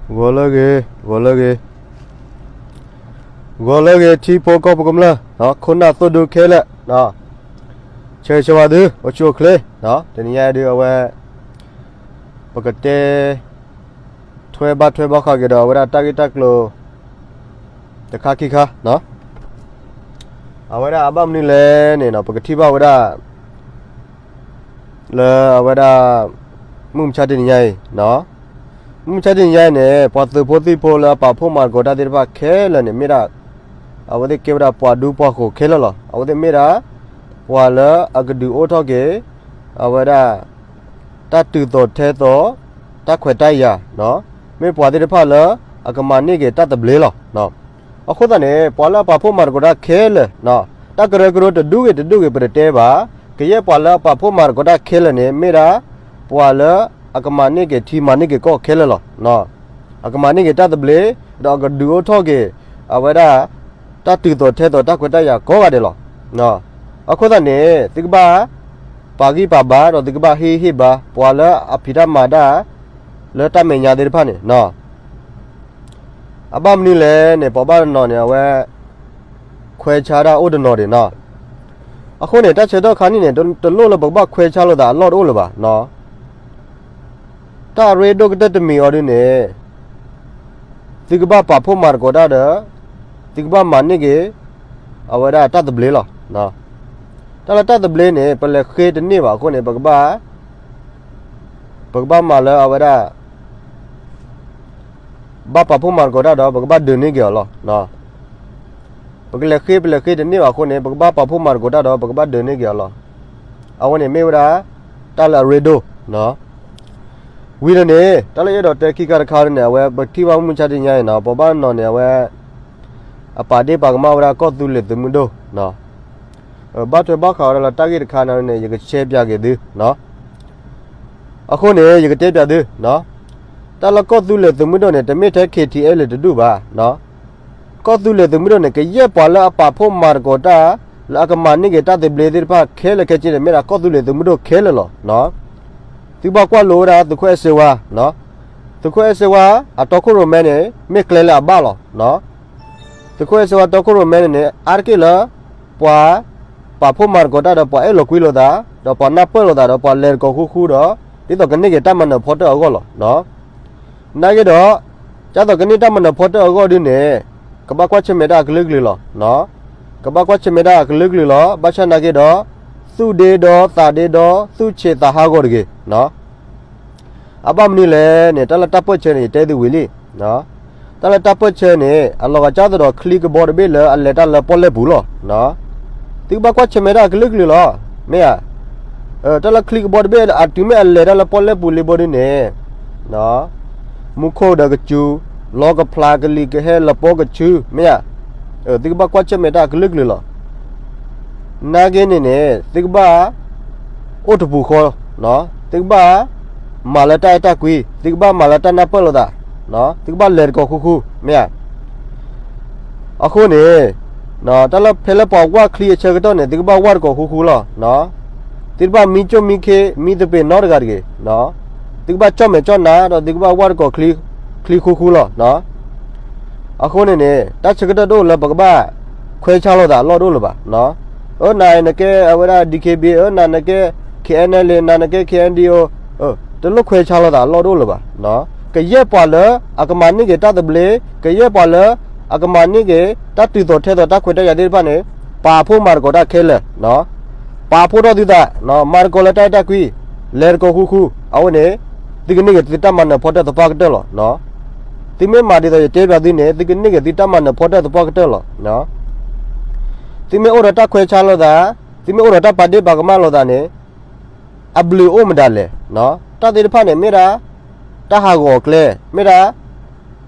ဂီၤလၢဂ့ၤ, ဂီၤလၢဂ့ၤ, ဂီၤလၢဂ့ၤ ထံဖိကီၢ်ဖိကမျၢၢ်, ခိၣ်နၢ်သိၣ်ဒူခဲလၢာ်, ဆၢဂ့ၤဆၢဝါသု အိၣ်ဆူၣ်အိၣ်ချ့, တနံၤညါဒုးအဝဲ ပကတဲ ထွဲဘၣ်ထွဲဘၣ်ဃးက့ၤဒီးအဝဲဒၣ်တၢ်ဂ့ၢ်တၢ်ကျိၤ တခါခံခါ, အဝဲဒၣ်အဘၣ်မနုၤလဲၣ်န့ၣ် ပကထံၣ်ဘၣ်ဝဲဒၣ် လၢအဝဲဒၣ် မုၢ်မဆါတနံၤညါအံၤ, မုၢ်မဆါတနံၤညါအံၤန့ၣ် ပှၤသုးဖိသံၣ်ဖိလၢအပာ်ဖှိၣ်မၤသကိးတၢ်သ့ၣ်တဖၣ်ခဲလၢာ်န့ၣ် မ့ၢ်ဒၣ် အဝဲသ့ၣ်ကဲဝဲဒၣ်ပှၤဒူပှၤဃိၤခဲလၢာ်လီၤ. အဝဲသ့ၣ်မ့ၢ်ဒၣ် ပှၤလၢအကဒုးအိၣ်ထီၣ်က့ၤ အဝဲဒၣ် တၢ်တုၤသိးထဲသိး တၢ်ခွဲးတၢ်ယာ်, မ့ၢ်ပှၤသ့ၣ်တဖၣ်လၢ အကမၤန့ၢ်က့ၤတၢ်သဘျ့လီၤ. အဃိသတးန့ၣ် ပှၤလၢအပာ်ဖှိၣ်မၤသကိးတၢ်ခဲလၢာ်, တၢ်ကရၢကရိတဒူၣ်ဂ့ၤတဒူၣ်ဂ့ၤပတတဲဘၣ်, ကယဲၢ်ပှၤလၢအပာ်ဖှိၣ်မၤသကိးတၢ်ခဲလၢာ်န့ၣ် မ့ၢ်ဒၣ် ပှၤလၢအကမၤန့ၢ်က့ၤထံမၤန့ၢ်က့ၤကီၢ်ခဲလၢာ်လီၤ. အကမၤန့ၢ်က့ၤတၢ်သဘျ့, ဒီးအကဒုးအိၣ်ထီၣ်က့ၤ အဝဲဒၣ် တၢ်တုၤသိးထဲသိးတၢ်ခွဲးတၢ်ယာ်ကိးဂၤဒဲးလီၤ. အဃိသတးန့ၣ် သုကဘၣ် ပာ်ဂံၢ်ပာ်ဘါ ဒီးသုကဘၣ်ဟ့ၣ်ဂံၢ်ဟ့ၣ်ဘါ ပှၤလၢအဖံးတၢ်မၤတၢ် လၢတၢ်မဲာ်ညါသ့ၣ်တဖၣ်န့ၣ် အဘၣ်မနုၤလဲၣ်န့ၣ် ပှၤဘၣ်တနီၤန့ၣ် အဝဲ ခွဲးဆါတၢ်အိၣ်တနီၤဒံးနီၤ. အဃိန့ၣ် တၢ်ဆၢကတီၢ်ခါန့ၣ်န့ၣ် တလိၣ်လၢပကဘၣ်ခွဲးဆါလိာ်သးအလီၢ်တအိၣ်လၢၤဘၣ်နီၤ. တၢ်အရ့ဒိၣ်ကတၢၢ်တမံၤအီၤဒုန့ၣ် သုကဘၣ်ပာ်ဖှိၣ်မၤသကိးတၢ်ဒီး သုကဘၣ်မၤန့ၢ်က့ၤ အဝဲဒၣ်တၢ်သဘျ့လီၤ. တၢ်လၢတၢ်သဘျ့န့ၣ် ပလဲၤဃ့တန့ၢ်ဘၣ်အဃိန့ၣ် ပကဘၣ် ပကဘၣ်မၤလၢအဝဲဒၣ် ဘၣ်ပာ်ဖှိၣ်မၤသကိးတၢ်ဒီး ပကဘၣ်ဒုးန့ၢ်က့ၤအီၤလီၤ. ပကလဲၤဃ့ ပလဲၤဃ့တန့ၢ်ဘၣ်အဃိန့ၣ် ပကဘၣ်ပာ်ဖှိၣ်မၤသကိးတၢ်ဒီး ပကဘၣ်ဒုးန့ၢ်က့ၤအီၤလီၤ. အဝဲန့ၣ်မ့ၢ်ဝဲဒၣ် တၢ်လၢအရ့ဒိၣ် ဝံၤဒီးန့ၣ် တၢ်လၢယအဲၣ်ဒိးတဲခံခါတခါန့ၣ် အဝဲပထံၣ်ဘၣ်မုၢ်မဆါတနံၤညါအံၤနီၤ ပှၤဘၣ်နီၤန့ၣ် အဝဲ အပာ်ဒ့ၣ်ပာ်ကမၣ်ဝဲဒၣ်ကီၢ်သူလ့ၤသုးမုၢ်ဒိၣ် ဘၣ်ထွဲဘၣ်ဃးဝဲဒၣ်လၢတၢ်ဂ့ၢ်တခါန့ၣ် ယကရှဲပၠးက့ၤသု အဃိန့ၣ် ယကတဲပၠးသု တၢ်လၢကီၢ်သူလ့ၤသုးမုၢ်ဒိၣ်န့ၣ် တမ့ၢ်ထဲ K T L တဒူၣ်ဘၣ်. ကီၢ်သူလ့ၤသုးမုၢ်ဒိၣ်န့ၣ် ကယဲၢ်ပှၤလၢအပာ်ဖှိၣ်မၤသကိးတၢ် လၢအကမၤန့ၢ်က့ၤတၢ်သဘျ့သ့ၣ်တဖၣ်ခဲလၢာ်ခဲဆ့န့ၣ် မ့ၢ်ဒၣ်ကီၢ်သူလ့ၤသုးမုၢ်ဒိၣ်ခဲလၢာ်လီၤ. သုကဘၣ်ကွၢ်လိဝဲဒၣ်သုးခိၣ်အဲၣ်စ့ဝါ, သုးခိၣ်အဲၣ်စ့ဝါ အတီခိၣ်ရိၣ်မဲန့ၣ် မ့ၢ်ကျဲလၢအဘၣ်လီၤ. သုးခိၣ်အဲၣ်စ့ဝါတီခိၣ်ရိၣ်မဲန့ၣ်န့ၣ် အါတက့ၢ်လၢ ပှၤ ပာ်ဖှိၣ်မၤသကိးတၢ်ဒီးပှၤအဲၣ်လီၤကွံလိာ်သး, ဒီးပှၤနၢ်ပၢၢ်လိာ်သးဒီးပှၤလဲၤသကိးဃူဃူဒီး ဒ်သိးကန့ၢ်က့ၤတၢ်မၤနၢၤဖီတၢၣ်အဂီၢ်လီၤ. နာ်က့ဒီး ဒ်သိးကန့ၢ်တၢ်မၤနၢၤဖီတၢၣ်အဂီၢ်ဒုန့ၣ် ကဘၣ်ကွၢ်ဆၢၣ်မဲာ်တၢ်အကလုာ်ကလုာ်လီၤ. ကဘၣ်ကွၢ်ဆၢၣ်မဲာ်တၢ်အကလုာ်ကလုာ်လီၤ. ဘၣ်ဆၣ်နာ်က့ဒီး သူၣ်ဒ့ဒီးသးဒ့ဒီး သူၣ်ဆံးသးဟးဂီၤတဂ့ၤ အဘၣ်မနုၤလဲၣ်န့ၣ် တၢ်လၢတၢ်ပၢၢ်ဆၢန့ၣ် ယတဲသုဝံၤလံ. တၢ်လၢတၢ်ပၢၢ်ဆၢန့ၣ် အလီၤဂာ်ကၢ်သးဒီးချံကဘီတဘ့ၣ်လၢအလဲၤတၢ်လၢပီၣ်လဲၣ်ပူၤလီၤ. သုကဘၣ်ကွၢ်ဆၢၣ်မဲာ်တၢ်အကလုာ်ကလုာ်လီၤ. မ့ၢ်ဧါ. တၢ်လၢချံကဘီတဘ့ၣ် အတုၤမ့ၢ်အလဲၤတၢ်လၢပီၣ်လဲၣ်ပူၤလံဘီဒုန့ၣ် မူခိၣ်ဒီးကစူၤ, လီကဖျါကလံၤကဟဲလၢပီကဆူ မ့ၢ်ဧါ. သုကဘၣ်ကွၢ်ဆၢၣ်မဲာ်တၢ်အကလုာ်ကလုာ်လီၤ. နာ်က့န့ၣ်န့ၣ် သုကဘၣ် အိၣ်တပူၤဃီ, သုကဘၣ် မၤလၢတၢ်အဲၣ်တၢ်ကွံ, သုကဘၣ်မၤလၢတၢ်နၢ်ပၢၢ်လိာ်သး, သုကဘၣ်လဲၤသကိးဃူဃူ မ့ၢ်ဧါ. အဃိန့ၣ် တၢ်လၢဖဲလၢပှၤဝၢ်ချံအဆၢကတီၢ်န့ၣ် သုကဘၣ်ဝၢ်သကိးဃူဃူလီၤ. သုတဘၣ်မံကၠိၣ်မံခ့ မံသပ့ၤနီတဂၤတဂ့ၤ, သုကဘၣ်ကၠီၣ်မဲာ်ကၠီၣ်နါ ဒီးသုကဘၣ်ဝၢ်သကိးချံဃူဃူလီၤ. အဃိန့ၣ်န့ၣ် တၢ်ဆၢကတီၢ်တအိၣ်လၢပကဘၣ် ခွဲးဆါလိာ်သးအလီၢ်တအိၣ်လၢၤဘၣ်. အၢ နၤနကဲအဝဲဒၣ် D K B A, အၢ နၤနကဲ K N L A, နၤနကဲ K N D O, တလိၣ်ခွဲးဆါလိာ်သးအလီၢ်တအိၣ်လၢၤဘၣ်. ကယဲၢ်ပှၤလၢ အကမၤန့ၢ်က့ၤတၢ်သဘျ့, ကယဲၢ်ပှၤလၢ အကမၤန့ၢ်က့ၤ တၢ်တုၤသိးထဲသိးတၢ်ခွဲးတၢ်ယာ်သ့ၣ်တဖၣ်န့ၣ် ပာ်ဖှိၣ်မၤသကိးတၢ်ခဲလၢာ် ပာ်ဖှိၣ်ထီၣ်သုသး, မၤသကိးလၢတၢ်အဲၣ်တၢ်ကွံ, လဲၤသကိးဃူဃူ, အဝဲန့ၣ် သုကန့ၢ်က့ၤသုတၢ်မၤနၢၤဖီတၢၣ်သပှၢ်ကတၢၢ်လီၤ. သုမ့ၢ်မၤဒ်သိးယတဲပၠးသုန့ၣ် သုကန့ၢ်က့ၤသုတၢ်မၤနၢၤဖီတၢၣ်သပှၢ်ကတၢၢ်လီၤ. သုမ့ၢ်အိၣ်ဒီးတၢ်ခွဲးဆါလိာ်သး, သုမ့ၢ်အိၣ်ဒီးတၢ်ပာ်ဒ့ၣ်ပာ်ကမၣ်လိာ်သးန့ၣ် အဘျုးအိၣ်မတၤလဲၣ်. တၢ်သ့ၣ်တဖၣ်န့ၣ် မ့ၢ်ဒၣ် တၢ်ဟးဂီၤအကျဲ, မ့ၢ်ဒၣ်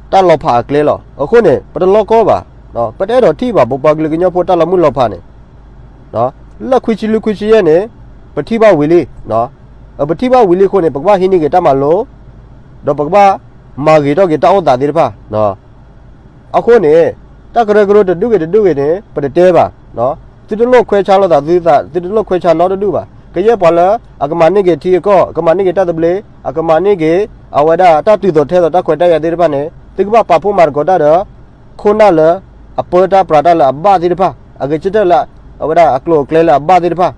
တၢ်လီၤဖးအကျဲလီၤ. အဃိန့ၣ် ပတလီကီဘၣ်, ပတအဲၣ်ဒိးထံၣ်ဘၣ် ပပှၤကလုာ်ကညီဖိတၢ်လီၤမုၢ်လီၤဖးန့ၣ် လၢခွံဆံလွံၢ်ခွံဆံယဲၢ်န့ၣ် ပထံၣ်ဘၣ်ဝံၤလံ. ပထံၣ်ဘၣ်ဝံၤလံအဃိန့ၣ် ပကဘၣ်ဟံးန့ၢ်က့ၤတၢ်မၤလိ, ဒီးပကဘၣ်မၤဂ့ၤထီၣ်က့ၤတၢ်အိၣ်သးသ့ၣ်တဖၣ်. အဃိန့ၣ် တၢ်ကရၢကရိတဒူၣ်ဂ့ၤတဒူၣ်ဂ့ၤန့ၣ် ပတတဲဘၣ်. သုတလိၣ်ခွဲးဆါလိာ်သးသုသး, သုတလိၣ်ခွဲးဆါနီတဒူၣ်ဘၣ်. ကယဲၢ်ပှၤလၢ အကမၤန့ၢ်က့ၤထံအကီၢ်, အကမၤန့ၢ်က့ၤတၢ်သဘျ့, အကမၤန့ၢ်က့ၤ အဝဲဒၣ်တၢ်တုၤသိးထဲသိးတၢ်ခွဲးတၢ်ယာ်သ့ၣ်တဖၣ်န့ၣ် သုကဘၣ်ပာ်ဖှိၣ်မၤသကိးတၢ်ဒီး ခိၣ်နၢ်လၢ အပၢတၢ်ပြးတၢ်လၢအဘၣ်သ့ၣ်တဖၣ် အဂဲၤဆၢထၢၣ်လၢ အဝဲဒၣ်အကျိၤအကျဲလၢအဘၣ်သ့ၣ်တဖၣ်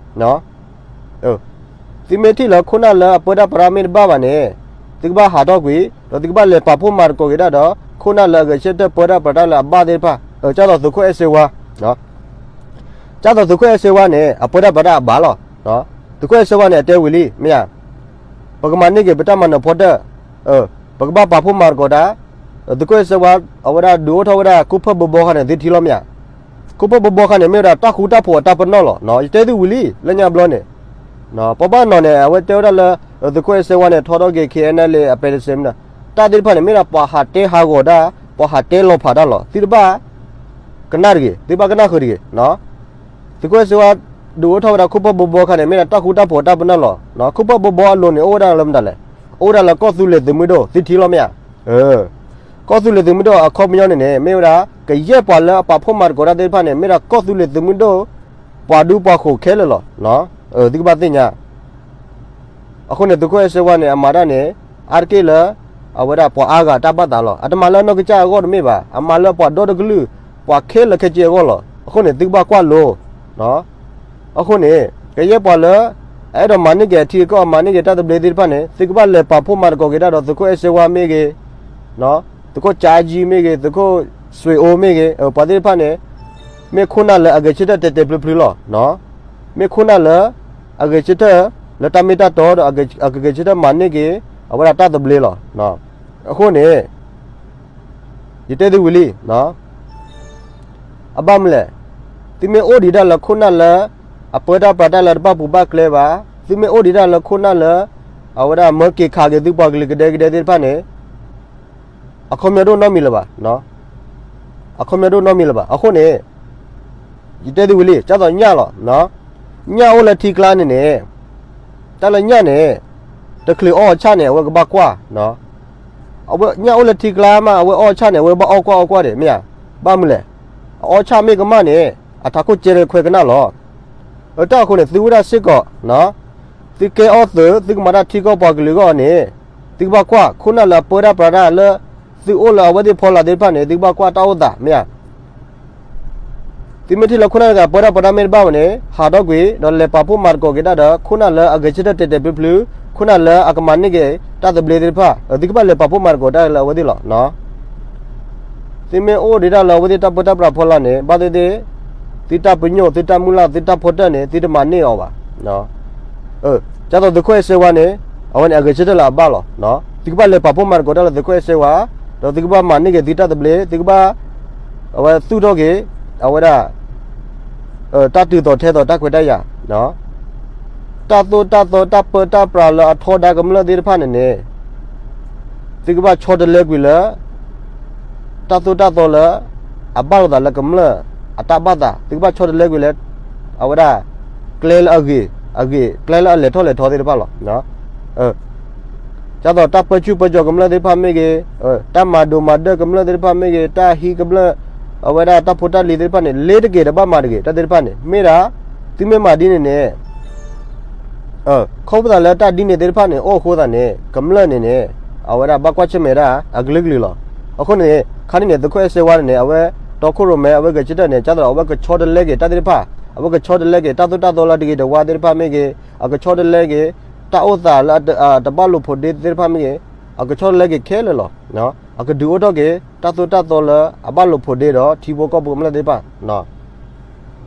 သုမ့ၢ်ထံၣ်လၢခိၣ်နၢ်လၢအပၢတၢ်ပြးတၢ်မ့ၢ်တဘၣ်ဘၣ်န့ၣ် သုကဘၣ်ဟးထီၣ်ကွံာ် ဒီးသုကဘၣ်လဲၤပာ်ဖှိၣ်မၤသကိးက့ၤတၢ်ဒီး ခိၣ်နၢ်လၢအဂဲၤဆၢထၢၣ်ပၢတၢ်ပြးတၢ်လၢအဘၣ်သ့ၣ်တဖၣ် ကၢ်သိးသုးခိၣ်အဲၣ်စ့ဝါ ကၢ်သိးသုးခိၣ်အဲၣ်စ့ဝါန့ၣ် အပၢတၢ်ပြးတၢ်အဘၣ်လီၤ. သုးခိၣ်အဲၣ်စ့ဝါန့ၣ် အတဲဝံၤလံ မ့ၢ်ဧါ ပကမၤန့ၢ်က့ၤပတၢ်မၤနၢၤဖီတၢၣ် ပကဘၣ်ပာ်ဖှိၣ်မၤသကိးတၢ် သုးခိၣ်အဲၣ်စ့ဝါ အဝဲဒၣ်ဒုးအိၣ်ထီၣ်ဝဲဒၣ် ခိၣ်ဖၢၣ်ဘိဘီခါန့ၣ် သုထံၣ်လီၤမ့ၢ်ဧါ. ခိၣ်ဖၢၣ်ဘိဘီခါန့ၣ် မ့ၢ်ဝဲဒၣ်တၢ်ဃူတၢ်ဖိးအတၢ်ပနီၣ်လီၤ. ယတဲသုဝံၤလံ လၢညါဘျီန့ၣ် ပှၤဘၣ်နီၤန့ၣ် အဝဲတဲဝဲဒၣ်လၢ သုးခိၣ်အဲၣ်စ့ဝါန့ၣ် ထီထီၣ်က့ၤ ခ့ၣ်အဲၣ်အဲၣ်လ့ၣ် အပဲတစ့မ့ၢ်နီၤ တၢ်သ့ၣ်တဖၣ်န့ၣ် မ့ၢ်ဒၣ်ပှၤဟးတဲဟးဂီၤတၢ် ပှၤဟးတဲလီၤဖးတၢ်လီၤ. သုတဘၣ်ကနၣ်တဂ့ၤ သုဘၣ်ကနၣ်ဃုာ်တဂ့ၤ. သုးခိၣ်အဲၣ်စ့ဝါ ဒုးအိၣ်ထီၣ်ဝဲဒၣ်ခိၣ်ဖၢၣ်ဘိဘီခါန့ၣ် မ့ၢ်ဒၣ်တၢ်ဃူတၢ်ဖိးအတၢ်ပနီၣ်လီၤ. ခိၣ်ဖၢၣ်ဘိဘီအလိၤန့ၣ် အိၣ်ဝဲဒၣ်လၢမတၤလဲၣ်. အိၣ်ဝဲဒၣ်လၢကီၢ်သူလ့ၤသုးမုၢ်ဒိၣ် သုထံၣ်လီၤမ့ၢ်ဧါ. ကီၢ်သူလ့ၤသုးမုၢ်ဒိၣ်အခီပညီန့ၣ်န့ၣ် မ့ၢ်ဝဲဒၣ် ကယဲၢ်ပှၤလၢအပာ်ဖှိၣ်မၤသကိးတၢ်သ့ၣ်တဖၣ်န့ၣ် မ့ၢ်ဒၣ်ကီၢ်သူလ့ၤသုးမုၢ်ဒိၣ် ပှၤဒူပှၤဃိးခဲလၢာ်လီၤ. သုကဘၣ်သ့ၣ်ညါ အဃိန့ၣ် သုးခိၣ်အဲၣ်စ့ဝါန့ၣ် အမၤတၢ်န့ၣ် အါတက့ၢ်လၢ အဝဲဒၣ်ပှၤအါဂၤတၢ်ဘၣ်သးလီၤ. အတမၤလၢနီၢ်ကစၢ်အဂီၢ်တမ့ၢ်ဘၣ်. အမၤလၢပှၤဒီတကလုာ် ပှၤခဲလၢာ်ခဲဆ့အဂီၢ်လီၤ. အဃိန့ၣ် သုကဘၣ်ကွၢ်လိ အဃိန့ၣ် ကယဲၢ်ပှၤလၢ အအဲၣ်ဒိးမၤန့ၢ်က့ၤအထံအကီၢ် မၤန့ၢ်က့ၤတၢ်သဘျ့သ့ၣ်တဖၣ်န့ၣ် သုကဘၣ်လဲၤပာ်ဖှိၣ်မၤသကိးက့ၤတၢ်ဒီး သုးခိၣ်အဲၣ်စ့ဝါမ့ၢ်ဂ့ၤ, သုးခိၣ်ကၠါကၠံမ့ၢ်ဂ့ၤ, သုးခိၣ်စွ့ၤအိမ့ၢ်ဂ့ၤ, ပှၤသ့ၣ်တဖၣ်န့ၣ် မ့ၢ်ခိၣ်နၢ်လၢအဂဲၤဆၢထၢၣ်တဲာ်တဲာ်ဖျုးဖျုးလီၤ. မ့ၢ်ခိၣ်နၢ်လၢ အဂဲၤဆၢထၢၣ် လၢတၢ်မ့ၢ်တၢ်တီဒီး အကဂဲၤဆၢထၢၣ်မၤန့ၢ်က့ၤ အဝဲဒၣ်တၢ်သဘျ့လီၤ. အဃိန့ၣ် ယတဲသုဝံၤလံ အဘၣ်မနုၤလဲၣ်, သုမ့ၢ်အိၣ်ဒံးတၢ်လၢခိၣ်နၢ်လၢ အပၢတၢ်ပြးတၢ်လၢတဘၣ်ပူၤဘၣ်ကျဲဘၣ်, သုမ့ၢ်အိၣ်ဒံးတၢ်လၢခိၣ်နၢ်လၢ အဝဲဒၣ်မၢက့ၤခးက့ၤသုပှၤကလုာ်ကဒဲကဒဲသ့ၣ်တဖၣ်န့ၣ် အခီပညီဒိၣ်နီတမံၤလၢၤဘၣ်, အခီပညီဒိၣ်နီတမံၤလၢၤဘၣ်. အဃိန့ၣ် ယတဲသုဝံၤလံ ကၢ်သိးညၣ်လီၤ. ညၣ်အိၣ်လၢထံကျါန့ၣ်န့ၣ် တၢ်လၢညၣ်န့ၣ် တချုးအီၣ်အဆၣ်န့ၣ် အဝဲကဘၣ်ကွၢ် အဝဲညၣ်အိၣ်လၢထံကျါမး အဝဲအီၣ်အဆၣ်န့ၣ် အဝဲဘၣ်အီၣ်ကွၢ်အီၣ်ကွၢ်ဒံး မ့ၢ်ဧါ. ဘၣ်မနုၤလဲၣ်, အအီၣ်ဆၣ်မ့ၢ်ကမၣ်န့ၣ် အထးခိၣ်ကဲလၢခွဲးကနၣ်လီၤ. အတၢ်အဃိန့ၣ် သုဝဲဒၣ်စ့ၢ်ကီး သုကဲအီၣ်သုး သုကမၤတၢ်ထံကီၢ်ပှၤကလုာ်အဂီၢ်န့ၣ် သုကဘၣ်ကွၢ် ခိၣ်နၢ်လၢအပၢတၢ်ပြးတၢ်လၢ သုအိၣ်လၢအဝဲသ့ၣ်ဖီလာ်သ့ၣ်တဖၣ်န့ၣ် သုကဘၣ်ကွၢ်တၢ်အိၣ်သး မ့ၢ်ဧါ. သုမ့ၢ်ထံၣ်လၢခိၣ်နၢ်တဂၤပၢတၢ်ပြးတၢ်မ့ၢ်တဘၣ်ဘၣ်န့ၣ် ဟးထီၣ်ကွံာ် ဒီးလဲၤပာ်ဖှိၣ်မၤသကိးက့ၤတၢ်ဒီး ခိၣ်နၢ်လၢအဂဲၤဆၢထၢၣ်တဲာ်တဲာ်ဖျုးဖျုး ခိၣ်နၢ်လၢအကမၤန့ၢ်က့ၤတၢ်သဘျ့သ့ၣ်တဖၣ် သုကဘၣ်လဲၤပာ်ဖှိၣ်မၤသကိးတၢ်လၢအဝဲသ့ၣ်လီၤ. သုမ့ၢ်အိၣ်ဒံးတၢ်လၢအဝဲသ့ၣ်တၢ်ပၢတၢ်ပြးဖီလာ်န့ၣ် ဘၣ်သ့ၣ်သ့ၣ် သုတၢ်ပညိၣ် သုတၢ်မုၢ်လၢ် သုတၢ်ဖီတၢၣ်န့ၣ် သုတမၤန့ၢ်အီၤဘၣ်. ကၢ်သိးသုးခိၣ်အဲၣ်စ့ဝါန့ၣ် အဝဲန့ၣ်အဂဲၤဆၢထၢၣ်လၢအဘၣ်လီၤ. သုကဘၣ်လဲၤပာ်ဖှိၣ်မၤသကိးတၢ်လၢသုးခိၣ်အဲၣ်စ့ဝါ ဒီးသုကဘၣ်မၤန့ၢ်က့ၤသုတၢ်သဘျ့ သုကဘၣ် အဝဲသူၣ်ထီၣ်က့ၤ အဝဲဒၣ် တၢ်တုၤသိးထဲသိးတၢ်ခွဲးတၢ်ယာ် တၢ်သိၣ်တၢ်သီတၢ်ပၢတၢ်ပြးလၢအထီဒါကမျၢၢ်သ့ၣ်တဖၣ်န့ၣ်န့ၣ် သုကဘၣ်ဆီတလဲကွံာ်လၢ တၢ်သိၣ်တၢ်သီလၢ အဘၣ်လိာ်သးလၢကမျၢၢ်အတၢ်ဘၣ်သး သုကဘၣ်ဆီတလဲကွံာ်လၢ အဝဲဒၣ် ကျဲလၢအဂ့ၤ အဂ့ၤ ကျဲလၢအလဲၤထီၣ်လဲၤထီသ့ၣ်တဖၣ်လီၤ. ကၢ်သိးတၢ်ပၢဆူၣ်ပၢစိးကမျၢၢ်သ့ၣ်တဖၣ်မ့ၢ်ဂ့ၤ, တၢ်မၤဒိးမၤဒၢၣ်ကမျၢၢ်သ့ၣ်တဖၣ်မ့ၢ်ဂ့ၤ, တၢ်ဟံးကမျၢၢ် အဝဲဒၣ်တၢ်ဖိတၢ်လံၤသ့ၣ်တဖၣ်န့ၣ် လ့ၤတက့ၤတဘၣ်မၤတဂ့ၤ တၢ်သ့ၣ်တဖၣ်န့ၣ် မ့ၢ်ဒၣ် သုမ့ၢ်မၤဒ်န့ၣ်န့ၣ် ခီဖျိသးလၢတၢ်ဒ်န့ၣ်သ့ၣ်တဖၣ်န့ၣ် အိၣ်အဃိသတးန့ၣ် ကမျၢၢ်န့ၣ်န့ၣ် အဝဲဒၣ်ဘၣ်ကွၢ်ဆၢၣ်မဲာ်ဒၣ်အကလုာ်ကလုာ်လီၤ. အဃိန့ၣ် ခါန့ၣ်န့ၣ် သုးခိၣ်အဲၣ်စ့ဝါန့ၣ်န့ၣ် အဝဲတီခိၣ်ရိၣ်မဲ အဝဲဂဲၤဆၢထၢၣ်န့ၣ် ကၢ်သိးအဝဲကဆီတလဲက့ၤတၢ်သ့ၣ်တဖၣ် အဝဲကဆီတလဲက့ၤ တၢ်သိၣ်တၢ်သီလၢတဂ့ၤတဝါသ့ၣ်တဖၣ်မ့ၢ်ဂ့ၤ, အကဆီတလဲက့ၤ တၢ်အိၣ်သးလၢအတဘၣ်လိာ်ဖိးဒ့သ့ၣ်တဖၣ်မ့ၢ်ဂ့ၤ, အကဆီတလဲက့ၤခဲလၢာ်လီၤ. အကဒုးအိၣ်ထီၣ်က့ၤ တၢ်သိၣ်တၢ်သီလၢအဘၣ်လိာ်ဖိးဒ့ဒီး ထံဖိကီၢ်ဖိကမျၢၢ်သ့ၣ်တဖၣ်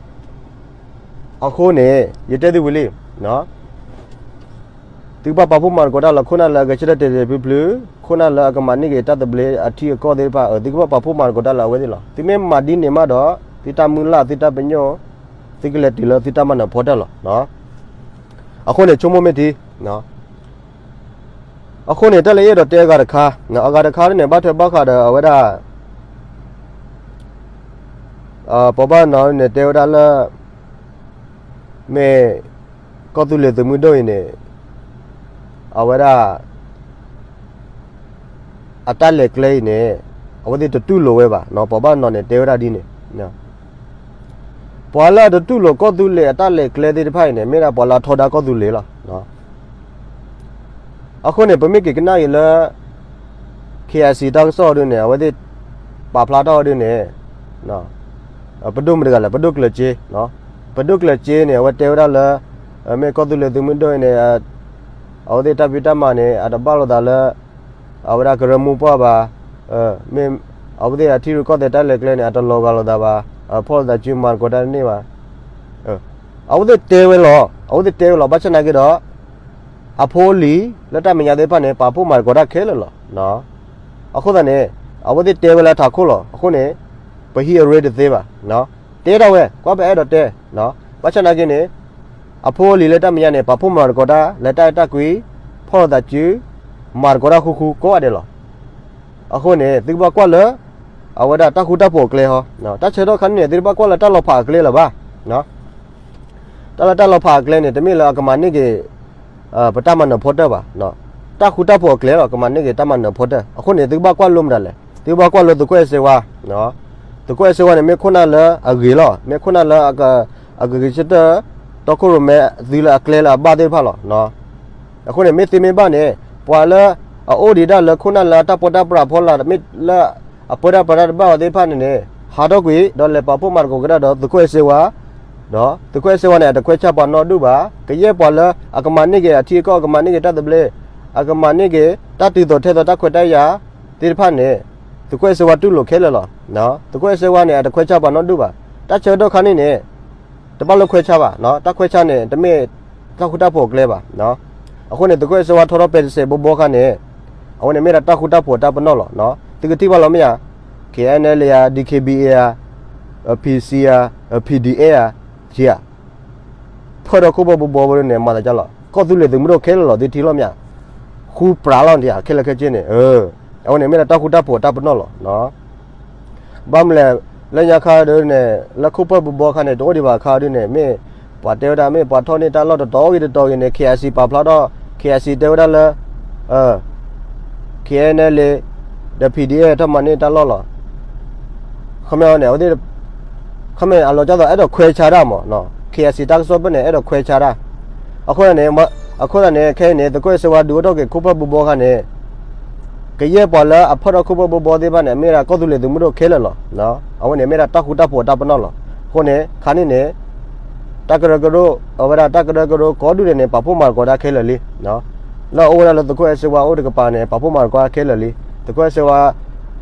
အဃိန့ၣ် ယတဲသုဝံၤလံ, သုကဘၣ်ပာ်ဖှိၣ်မၤသကိးတၢ်လၢခိၣ်နၢ်လၢအဂဲၤဆၢထၢၣ်တဲာ်တဲာ်ဖျုးဖျုး, ခိၣ်နၢ်လၢအကမၤန့ၢ်က့ၤတၢ်သဘျ့အထံအကီၢ်သ့ၣ်တဖၣ်, သုကဘၣ်ပာ်ဖှိၣ်မၤသကိးတၢ်လၢအဝဲသ့ၣ်လီၤ. သုမ့ၢ်မၤဒ်န့ၣ်မးဒီး သုတၢ်မုၢ်လၢ် သုတၢ်ပညိၣ် သုကလဲၤတုၤလၢသုတၢ်မၤနၢၤဖီတၢၣ်လီၤ. အဃိန့ၣ် ဆိကမိၣ်မ့ၢ်ထံ အဃိန့ၣ် တၢ်လၢယအဲၣ်ဒိးတဲအဂၤတခါ, အဂၤတခါန့ၣ် ဘၣ်ထွဲဘၣ်ဃးဒီးအဝဲဒၣ် ပှၤဘၣ်နီၤန့ၣ်တဲဝဲဒၣ်လၢ မ့ၢ် ကီၢ်သူလ့ၤသုးမုၢ်ဒိၣ်အံၤန့ၣ် အဝဲဒၣ် အတၢ်လဲၤကျဲအံၤန့ၣ် အဝဲသ့ၣ်တတူၢ်လိာ်ဝဲဘၣ်, ပှၤဘၣ်နီၤန့ၣ် တဲဝဲဒၣ်ဒ်န့ၣ်, ပှၤလၢအတတူၢ်လိာ်ကီၢ်သူလ့ၤအတၢ်လဲၤကျဲသ့ၣ်တဖၣ်အံၤန့ၣ် မ့ၢ်ဒၣ်ပှၤလၢအထီဒါကီၢ်သူလ့ၤလီၤ. အဃိန့ၣ် ပမ့ၢ်က့ၤကနၣ်က့ၤလၢ KIC တၢ်ကစီၣ်ဒ်န့ၣ် အဝဲသ့ၣ်ပာ်ဖျါထီၣ်ဒ်န့ၣ် ပဒိၣ်မတၤတဂၤလဲၣ် ပဒိၣ်ကျၢၤစ့, ပဒိၣ်ကျၢၤစ့န့ၣ် အဝဲတဲဝဲဒၣ်လၢ မ့ၢ်ကီၢ်သူလ့ၤသုးမုၢ်ဒိၣ်အံၤန့ၣ် အဝဲသ့ၣ်တၢ်ဖံးတၢ်မၤန့ၣ် အတဘၣ်လိာ်သးလၢ အဝဲဒၣ်ကရၢမိၢ်ပှၢ်ဘၣ်, မ့ၢ် အဝဲသ့ၣ်အထံရူၢ်ကီၢ်သဲးတၢ်လဲၤကျဲန့ၣ် အတလီၤဂာ်လိာ်သးဘၣ်, ဖီၣ်လိာ်သးစုမၤသကိးတၢ်တန့ၢ်ဘၣ်. အဝဲသ့ၣ်တဲဝဲလီၤ, အဝဲသ့ၣ်တဲဝဲလီၤ, ဘၣ်ဆၣ်နာ်က့ဒီး အဖိအလံၤလၢတၢ်မဲာ်ညါသ့ၣ်တဖၣ်န့ၣ် ပာ်ဖှိၣ်မၤသကိးတၢ်ခဲလၢာ်လီၤ. အဃိသတးန့ၣ် အဝဲသ့ၣ်တဲဝဲလၢထးခိၣ်လီၤ. အဃိန့ၣ် ပဟံးအရ့တသ့ဘၣ်. တဲဒၣ်ဝဲ ကွၢ်ပအဲၣ်ဒိးတဲ, ဘၣ်ဆၣ်နာ်က့န့ၣ် အဖိအလံၤလၢတၢ်မဲာ်ညါန့ၣ် ပာ်ဖှိၣ်မၤသကိးတၢ် လဲၤတၢ်အဲၣ်တၢ်ကွံ, ဖီၣ်လိာ်သးစု, မၤသကိးတၢ်ဃူဃူကိးဂၤဒဲးလီၤ. အဃိန့ၣ် သုကဘၣ်ကွၢ်လၢ အဝဲဒၣ်တၢ်ဃူတၢ်ဖိးအကျဲဟီ, တၢ်ဆၢကတီၢ်ခါန့ၣ် သုတဘၣ်ကွၢ်လၢတၢ်လီၤဖးအကျဲလၢၤဘၣ်. တၢ်လၢတၢ်လီၤဖးအကျဲန့ၣ် တမ့ၢ်လၢအကမၤန့ၢ်က့ၤ ပတၢ်မၤနၢၤဖီတၢၣ်ဘၣ်. တၢ်ဃူတၢ်ဖိးအကျဲလီၤ ကမၤန့ၢ်က့ၤတၢ်မၤနၢၤဖီတၢၣ်. အဃိန့ၣ် သုကဘၣ်ကွၢ်လိမတၤလဲၣ်, သုကဘၣ်ကွၢ်လိသုးခိၣ်အဲၣ်စ့ဝါ, သုးခိၣ်အဲၣ်စ့ဝါန့ၣ် မ့ၢ်ခိၣ်နၢ်လၢအဂ့ၤလီၤ, မ့ၢ်ခိၣ်နၢ်လၢ အဂ့ၤကတၢၢ် တီခိၣ်ရိၣ်မဲသုလၢအကျဲလၢအဘၣ်သ့ၣ်တဖၣ်လီၤ. အဃိန့ၣ် မ့ၢ်သ့မ့ၢ်ဘၣ်န့ၣ် ပှၤလၢအအိၣ်ဒံးဒၣ်လၢခိၣ်နၢ်လၢအတၢ်ပၢတၢ်ပြးဖီလာ် မ့ၢ်လၢအပၢတၢ်ပြးတၢ်တဘၣ်အီၤသ့ၣ်တဖၣ်န့ၣ်န့ၣ် ဟးထီၣ်ကွံာ် ဒီးလဲၤပာ်ဖှိၣ်မၤသကိးကဒါဒီးသုးခိၣ်အဲၣ်စ့ဝါ, ဒီးသုးခိၣ်အဲၣ်စ့ဝါန့ၣ် အတခွဲးဆါပှၤနီတဒူၣ်ဘၣ်. ကယဲၢ်ပှၤလၢအကမၤန့ၢ်က့ၤအထံအကီၢ် အကမၤန့ၢ်က့ၤတၢ်သဘျ့, အကမၤန့ၢ်က့ၤတၢ်တုၤသိးထဲသိးတၢ်ခွဲးတၢ်ယာ်သ့ၣ်တဖၣ်န့ၣ် သုးခိၣ်အဲၣ်စ့ဝါတူၢ်လိာ်ခဲလၢာ်လီၤ. သုးခိၣ်အဲၣ်စ့ဝါန့ၣ် အတခွဲးဆါပှၤနီတဒူၣ်ဘၣ်. တၢ်ဆၢကတီၢ်ခါန့ၣ်န့ၣ် တဘၣ်လိာ်ခွဲးဆါဘၣ်, တၢ်ခွဲးဆါန့ၣ် တမ့ၢ်တၢ်ဃူတၢ်ဖိးအကျဲဘၣ်. အဃိန့ၣ် သုးခိၣ်အဲၣ်စ့ဝါထီထီၣ်ပဲတစဲးဘိဘိခါန့ၣ် အဝဲန့ၣ်မ့ၢ်ဒၣ်တၢ်ဃူတၢ်ဖိးတၢ်ပနီၣ်လီၤ. သုကထံၣ်ဘၣ်လီၤမ့ၢ်ဧါ, KNLA ဧါ, DKBA ဧါ, PC ဧါ, PDF ဧါ, ဧါ, ဖၢၣ်ထီၣ်ခိၣ်ပၢၢ်ဘိဘိန့ၣ် မၤသးကလီၤ. ကီၢ်သူလ့ၤသုးမုၢ်ဒိၣ်ခဲလၢာ်လီၤ သုထံၣ်လီၤမ့ၢ်ဧါ, ဃူပြးလီၤနဧါ ခဲလၢာ်ခဲဆ့န့ၣ်, အဝဲန့ၣ်မ့ၢ်ဒၣ်တၢ်ဃူတၢ်ဖိးတၢ်ပနီၣ်လီၤ. ဘၣ်မနုၤလဲၣ်, လၢညါခါဒ်န့ၣ် လၢခိၣ်ပၢၢ်ဘိဘိခါန့ၣ် တအိၣ်ဒံးဘၣ်ခါဒ်န့ၣ် မ့ၢ်ပှၤတဲဝဲဒၣ် မ့ၢ်ပှၤထီၣ်န့ၢ်တၢ်လီၢ်တတီၤဂ့ၤတတီၤဂ့ၤန့ၣ် KIC ပာ်ဖျါထီၣ်, KIC တဲဝဲဒၣ်လၢ KNLA ဒီး PDF ထီၣ်မၤန့ၢ်တၢ်လီၢ်လီၤ. ခီမ့ၢ်န့ၣ် အဝဲသ့ၣ် ခီမ့ၢ်အလီၤကၢ်သိး အဲၣ်ဒိးခွဲးဆါတၢ်မး, KIC တၢ်ကစီၣ်ဖဲန့ၣ် အဲၣ်ဒိးခွဲးဆါတၢ်. အဃိန့ၣ် အဃိသတးန့ၣ် ခဲအံၤန့ၣ် သုးခိၣ်အဲၣ်စ့ဝါဒုးအိၣ်ထီၣ်က့ၤခိၣ်ပၢၢ်ဘိဘိခါန့ၣ် ကယဲၢ်ပှၤလၢအဖၢၣ်ထီၣ်ခိၣ်ပၢၢ်ဘိဘိသ့ၣ်တဖၣ်န့ၣ် မ့ၢ်ဒၣ်ကီၢ်သူလ့ၤသုးမုၢ်ဒိၣ်ခဲလၢာ်လီၤ. အဝဲန့ၣ်မ့ၢ်ဒၣ်တၢ်ဃူတၢ်ဖိးတၢ်ပနီၣ်လီၤ. အဃိန့ၣ် ခါန့ၣ်န့ၣ် တၢ်ကရၢကရိ အဝဲဒၣ်တၢ်ကရၢကရိကိးဒူၣ်န့ၣ်န့ၣ် ပာ်ဖှိၣ်မၤသကိးတၢ်ခဲလၢာ်လံ. လၢအအိၣ်ဝဲဒၣ်လၢသုးခိၣ်အဲၣ်စ့ဝါအိၣ်တကပၤန့ၣ် ပာ်ဖှိၣ်မၤသကိးတၢ်ခဲလၢာ်လံ. သုးခိၣ်အဲၣ်စ့ဝါ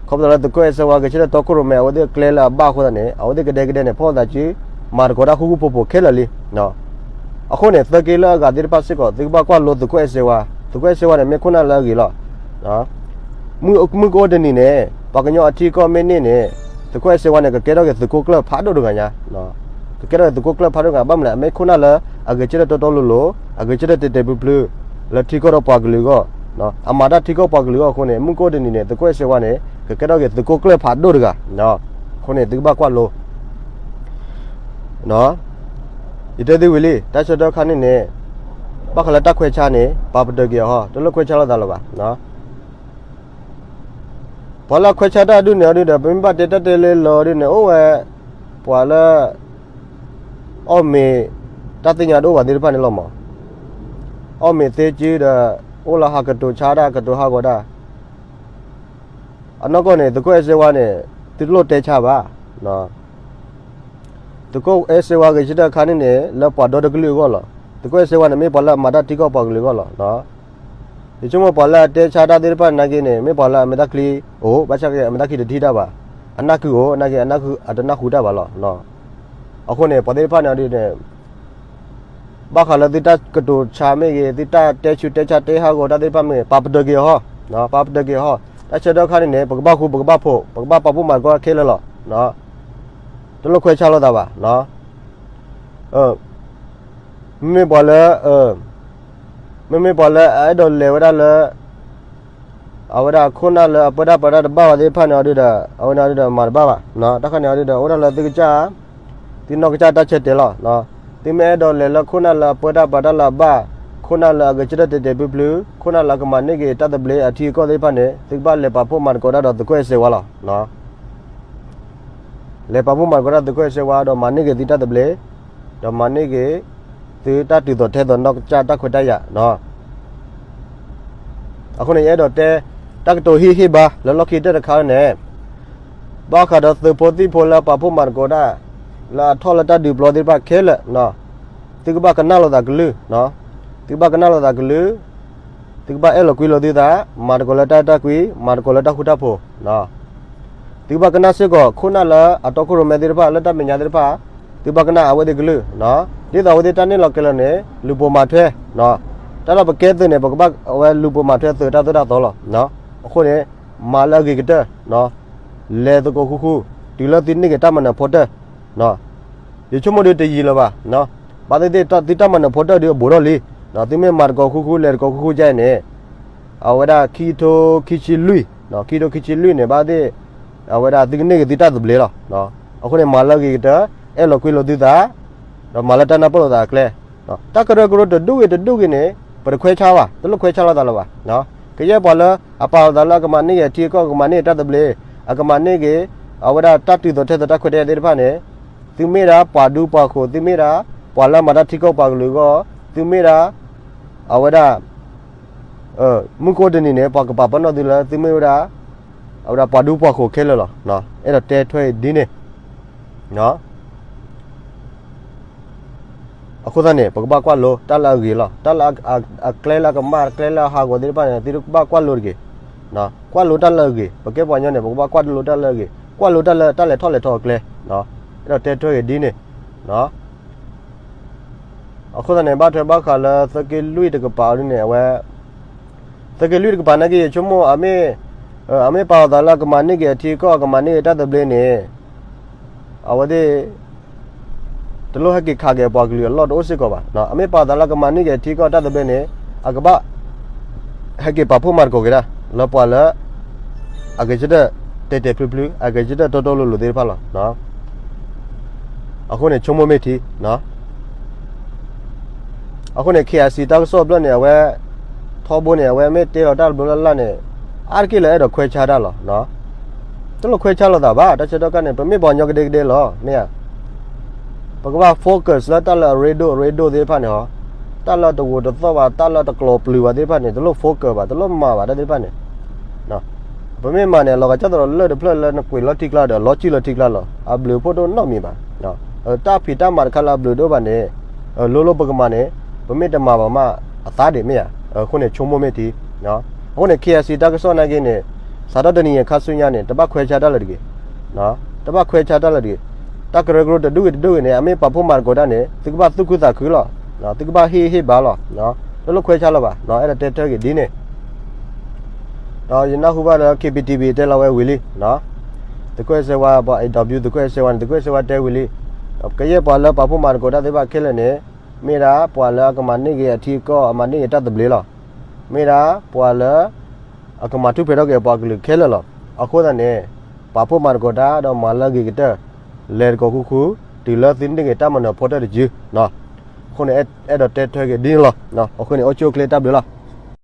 ခီဖျိလၢသုးခိၣ်အဲၣ်စ့ဝါဂဲၤဆၢထၢၣ်တီခိၣ်ရိၣ်မဲအဝဲသ့ၣ်ကျဲလၢအဘၣ်အဃိသတးန့ၣ် အဝဲသ့ၣ်ကဒဲကဒဲန့ၣ် ဖီၣ်လိာ်သးစု မၤသကိးတၢ်ဃူဃူဖိးဖိးခဲလၢာ်လံ. အဃိန့ၣ် သၢက့လၢအဂၤသ့ၣ်တဖၣ်စ့ၢ်ကီး သုကဘၣ်ကွၢ်လိသုးခိၣ်အဲၣ်စ့ဝါ, သုးခိၣ်အဲၣ်စ့ဝါန့ၣ် မ့ၢ်ခိၣ်နၢ်လၢအဂ့ၤလီၤ. မုၢ်ကအိၣ်တနံၤန့ၣ် ပှၤကညီအထံကီၢ်မ့ၢ်န့ၢ်န့ၣ် သုးခိၣ်အဲၣ်စ့ဝါန့ၣ် ကကဲထီၣ်က့ၤသုးခိၣ်ကျၢၢ်ဖးဒိၣ်တဂၤညါ, ကကဲထီၣ်က့ၤသုးခိၣ်ကျၢၢ်ဖးဒိၣ်တဂၤ ဘၣ်မနုၤလဲၣ် အမ့ၢ်ခိၣ်နၢ်လၢအဂဲၤဆၢထၢၣ်တီတီလိၤလိၤ, အဂဲၤဆၢထၢၣ်တဲာ်တဲာ်ဖျုးဖျုး လၢထံကီၢ်ဒီးပှၤကလုာ်အဂီၢ်, အမၤတၢ်ထံကီၢ်ပှၤကလုာ်အဂီၢ်အဃိန့ၣ် မုၢ်ကအိၣ်တနံၤန့ၣ် သုးခိၣ်အဲၣ်စ့ဝါန့ၣ် ကကဲထီၣ်က့ၤသုးခိၣ်ကျၢၢ်ဖးဒိၣ်တဂၤ. အဃိန့ၣ် သုကဘၣ်ကွၢ်လိ ယတဲသုဝံၤလံ တၢ်ဆၢကတီၢ်ခါန့ၣ်န့ၣ် ဘၣ်ဃးလၢတၢ်ခွဲးဆါန့ၣ် ပာ်ပတုာ်က့ၤအီၤဟီ တလိၣ်ခွဲးဆါလိာ်သးလၢၤဘၣ်. ပှၤလၢအခွဲးဆါတၢ်ဒ်န့ၣ်အီၤဒ်ဒီး ပမ့ၢ်ဘၣ်တဲတၢ်တဲလၢလီၤဒ်န့ၣ် အိၣ်ဝဲ ပှၤလၢ အီၣ်မ့ၤ တၢ်သ့ၣ်ညါတအိၣ်ဘၣ်သ့ၣ်တဖၣ်န့ၣ်လီၤမး, အီၣ်မ့ၤသ့စုဒီး အိၣ်လၢဟးကတိၤဆါတၢ် ကတိၤဟးဂီၤတၢ် အနီၢ်ကီၢ်န့ၣ် သုးခိၣ်အဲၣ်စ့ဝါန့ၣ် သုတလိၣ်တဲဆါဘၣ်. သုးခိၣ်အဲၣ်စ့ဝါဂဲၤဆၢထၢၣ်အခါန့ၣ်န့ၣ် လၢပှၤဒီတကလုာ်အဂီၢ်လီၤ. သုးခိၣ်အဲၣ်စ့ဝါန့ၣ် မ့ၢ်ပှၤလၢအမၤတၢ်ထံကီၢ်ပှၤကလုာ်အဂီၢ်လီၤ. ယဆိကမိၣ်ပှၤလၢအတဲဆါတၢ်သ့ၣ်တဖၣ်နာ်က့န့ၣ် မ့ၢ်ပှၤလၢအမဲာ်တၢ်ချံအိၣ် ဘၣ်ဆၣ်က့အမဲာ်တၢ်ချံတထံၣ်တၢ်ဘၣ်, အနၢ်ကုအိၣ်နာ်က့ အတနၢ်ဟူတၢ်ဘၣ်လီၤ. အဃိန့ၣ် ပှၤသ့ၣ်တဖၣ်န့ၣ်ဒ်န့ၣ် ဘၣ်ဃးလၢသုတၢ်ကတိၤဆါမ့ၢ်ဂ့ၤ သုတၢ်တဲဆူးတဲဆါတဲဟးဂီၤတၢ်သ့ၣ်တဖၣ်မ့ၢ်ဂ့ၤ ပာ်ပတုာ်က့ၤအီၤဟီ, ပာ်ပတုာ်က့ၤအီၤဟီ, တၢ်ဆၢကတီၢ်ခါန့ၣ်န့ၣ် ပကဘၣ်ဃူ ပကဘၣ်ဖိး ပကဘၣ်ပာ်ဖှိၣ်မၤသကိးခဲလၢာ်လီၤ. တလိၣ်ခွဲးဆါလိာ်သးဘၣ်. မ့မ့ၢ်ပှၤလၢ မ့မ့ၢ်ပှၤလၢအအဲၣ်ဒိးလဲၤဝဲဒၣ်လၢ အဝဲဒၣ်ခိၣ်နၢ်လၢအပၢတၢ်ပြးတၢ်တဘၣ်ဝဲသ့ၣ်တဖၣ်န့ၣ်အီၤဒ်ဒီး အဝဲန့ၣ်အီၤဒ်ဒီးမၤတဘၣ်ဘၣ်. တၢ်ခါန့ၣ်အီၤဒ်ဒီး အိၣ်ဒၣ်လၢသုကစၢ် သုနီၢ်ကစၢ်တၢ်ဆၢတဲာ်လီၤ. သုမ့ၢ်အဲၣ်ဒိးလဲၤလၢခိၣ်နၢ်လၢအပၢတၢ်ပြးတၢ်လၢအဘၣ်, ခိၣ်နၢ်လၢအဂဲၤဆၢထၢၣ်တဲာ်တဲာ်ဖျုးဖျုး, ခိၣ်နၢ်လၢအကမၤန့ၢ်က့ၤတၢ်သဘျ့အထံအကီၢ်သ့ၣ်တဖၣ်န့ၣ် သုကဘၣ်လဲၤပာ်ဖှိၣ်မၤသကိးတၢ်ဒီးသုးခိၣ်အဲၣ်စ့ဝါလီၤ. လဲၤပာ်ဖှိၣ်မၤသကိးတၢ်သုးခိၣ်အဲၣ်စ့ဝါ ဒီးမၤန့ၢ်က့ၤသုတၢ်သဘျ့, ဒီးမၤန့ၢ်က့ၤ သုတၢ်တုၤသိးထဲသိးနီၢ်ကစၢ်တၢ်ခွဲးတၢ်ယာ်လီၤ. အဃိန့ၣ် ယအဲၣ်ဒိးတဲ တၢ်ကတိၤဟ့ၣ်ဟ့ၣ်ဘါလၢလီၢ်ခံကတၢၢ်တခါန့ၣ် ဘၣ်ဃးဒီးသုးဖိသံၣ်ဖိလၢပာ်ဖှိၣ်မၤသကိးတၢ် လၢအထီၣ်လၢတၢ်ဒုးပျီသ့ၣ်တဖၣ်ခဲလၢာ်, သုကဘၣ်ကနၣ်လိာ်သးကလုၢ်, သုကဘၣ်ကနၣ်လိာ်သးကလုၢ်, သုကဘၣ်အဲၣ်လီၤကွံလိာ်သုသး, မၤသကိးလၢတၢ်အဲၣ်တၢ်ကွံ, မၤသကိးလၢတၢ်ဃူတၢ်ဖိး သုကဘၣ်ကနၣ်စ့ၢ်ကီး ခိၣ်နၢ်လၢအတီခိၣ်ရိၣ်မဲသ့ၣ်တဖၣ် လၢတၢ်မဲာ်ညါသ့ၣ်တဖၣ်, သုကဘၣ်ကနၣ်အဝဲသ့ၣ်ကလုၢ်, ဒ်သိးအဝဲသ့ၣ်တၢ်န့ၢ်လီၤကဲၤလီၤန့ၣ် လူၤပိာ်မၤထွဲ, တၢ်လၢပကဲသုးန့ၣ် ပကဘၣ်အဝဲလူၤပိာ်မၤထွဲသုးတၢ်သိၣ်တၢ်သီလီၤ. အဃိန့ၣ် မၤလၢအဂ့ၤကတၢၢ်, လဲၤသကိးဃူဃူ, တုၤလၢသုန့ၢ်က့ၤတၢ်မၤနၢၤဖိတၢၢ် ယဆိကမိၣ်ဒုးတယံာ်လၢၤဘၣ်, ဘၣ်သ့ၣ်သ့ၣ်သုတၢ်မၤနၢၤဖိတၢၢ်ဒုးအဘူးထီၣ်လံ, သုမ့ၢ်မၤသကိးဃူဃူ လဲၤသကိးဃူဃူဒ်အံၤန့ၣ် အဝဲဒၣ်ခံကထိခံဆံလွံၢ်, ခံကထိခံဆံလွံၢ်န့ၣ် ဘၣ်သ့ၣ်သ့ၣ် အဝဲဒၣ်သုကန့ၢ်က့ၤသုတၢ်သဘျ့လီၤ. အဃိန့ၣ် မၤလၢအဂ့ၤကတၢၢ်, အဲၣ်လီၤကွံလိာ်သုသး, ဒီးမၤလၢတၢ်နၢ်ပၢၢ်လိာ်သးအကျဲ, တၢ်ကရၢကရိတဒူၣ်ဂ့ၤတဒူၣ်ဂ့ၤန့ၣ် ပတခွဲးဆါဘၣ်, တလိၣ်ခွဲးဆါလိာ်သးလၢၤဘၣ်. ကယဲၢ်ပှၤလၢအပာ်လီၤသးလၢအကမၤန့ၢ်က့ၤအထံအကီၢ်, အကမၤန့ၢ်က့ၤတၢ်သဘျ့, အကမၤန့ၢ်က့ၤ အဝဲဒၣ်တၢ်တုၤသိးထဲသိးတၢ်ခွဲးတၢ်ယာ်သ့ၣ်တဖၣ်န့ၣ်, သုမ့ၢ်ဒၣ်ပှၤဒူပှၤဃိး, သုမ့ၢ်ဒၣ်ပှၤလၢအမၤတၢ်ထံကီၢ်ပှၤကလုာ်အဂီၢ်, သုမ့ၢ်ဒၣ် အဝဲဒၣ် မုၢ်ကိးတနံၤန့ၣ် ပှၤကပာ်ပနီၣ်သုလၢသုမ့ၢ်ဝဲဒၣ် အဝဲဒၣ်ပှၤဒူပှၤဃိးခဲလၢာ်လီၤ. အဲၣ်ဒိးတဲထွဲဒ်န့ၣ်, အဃိသတးန့ၣ် ပကဘၣ်ကွၢ်လိတၢ်လၢအဂ့ၤလီၤ. တၢ်လၢအကျဲလၢအကမၣ်, ကျဲလၢအဟးဂီၤသ့ၣ်တဖၣ်န့ၣ် သုကဘၣ်ကွၢ်လိတဂ့ၤ, ကွၢ်လိတၢ်လၢအဂ့ၤ. ပကဲပှၤကညီန့ၣ် ပကဘၣ်ကွၢ်လိတၢ်လၢအဂ့ၤ, ကွၢ်လိတၢ်လၢတၢ်လဲၤထီၣ်လဲၤထီအကျဲ, အဲၣ်ဒိးတဲထွဲဂ့ၤဒ်န့ၣ် အဃိသတးန့ၣ် ဘၣ်ထွဲဘၣ်ဃးလၢသုးက့လွံၢ်တကပၤအံၤဒ်န့ၣ် အဝဲ သုးက့လွံၢ်တကပၤနာ်က့ ယဆိကမိၣ် အမ့ၢ်ပာ်လီၤသးလၢအကမၤန့ၢ်က့ၤအထံအကီၢ်, အကမၤန့ၢ်က့ၤတၢ်သဘျ့န့ၣ် အဝဲသ့ၣ် တလိၣ်ဟဲက့ၤခးက့ၤအပှၤကလုာ်အလီၢ်တအိၣ်စ့ၢ်ကီးဘၣ်. အမ့ၢ်ပာ်လီၤသးလၢအကမၤန့ၢ်က့ၤအထံအကီၢ်တၢ်သဘျ့န့ၣ် အကဘၣ် ဟဲက့ၤပာ်ဖှိၣ်မၤသကိးက့ၤတၢ် လၢပှၤလၢ အဂဲၤဆၢထၢၣ်တဲာ်တဲာ်ဖျုးဖျုး, အဂဲၤဆၢထၢၣ်တီတီလိၤလိၤသ့ၣ်တဖၣ်လီၤ. အဃိန့ၣ် ဆိကမိၣ်မ့ၢ်ထံ အဃိန့ၣ် KIC တၢ်ကစီၣ်ဖျၢၣ်န့ၣ် အဝဲ ထီဘိန့ၣ် အဝဲမ့ၢ်တဲလီၤတၢ်တဘျီလၢ်လၢ်န့ၣ် အါတက့ၢ်လၢအဲၣ်ဒိးခွဲးဆါတၢ်လီၤ. တလိၣ်ခွဲးဆါလိာ်သးဘၣ်, တၢ်ဆၢကတီၢ်ခါန့ၣ် ပမ့ၢ်ပှၤကညီကဒဲကဒဲလီၤ မ့ၢ်ဧါ. ပကဘၣ် focus လၢတၢ်လၢအရ့ဒိၣ်အရ့ဒိၣ်သ့ၣ်တဖၣ်န့ၣ်ဟီ, တၢ်လၢတဂိာ်တသီၣ်ဘၣ်, တၢ်လၢတကျိၤပျုၤဘၣ်သ့ၣ်တဖၣ်န့ၣ် တလိၣ် focus ဘၣ်, တလိၣ်မၤဘၣ်တၢ်သ့ၣ်တဖၣ်န့ၣ် ပမ့ၢ်မၤန့ၣ် အလီၤဂာ်ကၢ်သိးဒီးလၢၢ်တဖျၢၣ်လၢနကွံာ်လီၤထံကျါဒီး လီၤစုၣ်လီၤထံကျါလီၤ. အဘျုးအဖှိၣ်တအိၣ်နီတမံၤဘၣ်. တၢ်ဖံးတၢ်မၤတခါလၢအဘျုးတအိၣ်ဘၣ်န့ၣ် လိၤလိၤပကမၤန့ၣ် ပမ့ၢ်တမၤဘၣ်မး အသါဒံးမ့ၢ်ဧါ. အဃိန့ၣ် ဆိကမိၣ်မ့ၢ်ထံ. အဃိန့ၣ် KIC တၢ်ကစီၣ်နာ်က့န့ၣ် စးထီၣ်တနံၤအံၤခါဆူညါန့ၣ် တဘၣ်ခွဲးဆါတၢ်လၢၤတဂ့ၤ. တဘၣ်ခွဲးဆါတၢ်လၢၤတဂ့ၤ. တၢ်ကရၢကရိတဒူၣ်ဂ့ၤတဒူၣ်ဂ့ၤန့ၣ် အမ့ၢ်ပာ်ဖှိၣ်မၤသကိးတၢ်န့ၣ် သုကဘၣ်သူၣ်ခုသးခုလီၤ. သုကဘၣ်ဟ့ၣ်ဟ့ၣ်ဘါလီၤ. တလိၣ်ခွဲးဆါလၢၤဘၣ်. အဲၣ်ဒိးတဲထွဲဂ့ၤဒ်န့ၣ် ဒီးယနၢ်ဟူဘၣ်လၢ KBTV တဲလီၤဝဲဝံၤလံ. သုးခိၣ်အဲၣ်စဲဝါ ပှၤ AW သုးခိၣ်အဲၣ်စဲဝါန့ၣ် သုးခိၣ်အဲၣ်စဲဝါတဲဝံၤလံ. ကယဲၢ်ပှၤလၢပာ်ဖှိၣ်မၤသကိးတၢ်သ့ၣ်တဖၣ်ခဲလၢာ်န့ၣ် မ့ၢ်ဒၣ်ပှၤလၢအကမၤန့ၢ်က့ၤအထံအကီၢ် အမၤန့ၢ်က့ၤတၢ်သဘျ့လီၤ. မ့ၢ်ဒၣ်ပှၤလၢ အကမၤထူၣ်ဖျဲးထီၣ်က့ၤအပှၤကလုာ်ခဲလၢာ်လီၤ. အဃိသတးန့ၣ် ပာ်ဖှိၣ်မၤသကိးတၢ်ဒီးမၤလၢအဂ့ၤကတၢၢ်, လဲၤသကိးဃူဃူ, တုၤလၢသုန့ၢ်က့ၤတၢ်မၤနၢၤဖိတၢၢ်တယုၢ်. အဃိန့ၣ် အဲၣ်ဒိးတဲထွဲက့ၤဒ်န့ၣ်လီၤ. အဃိန့ၣ် အိၣ်ဆူၣ်အိၣ်ချ့တၢ်ဘျုးလီၤ.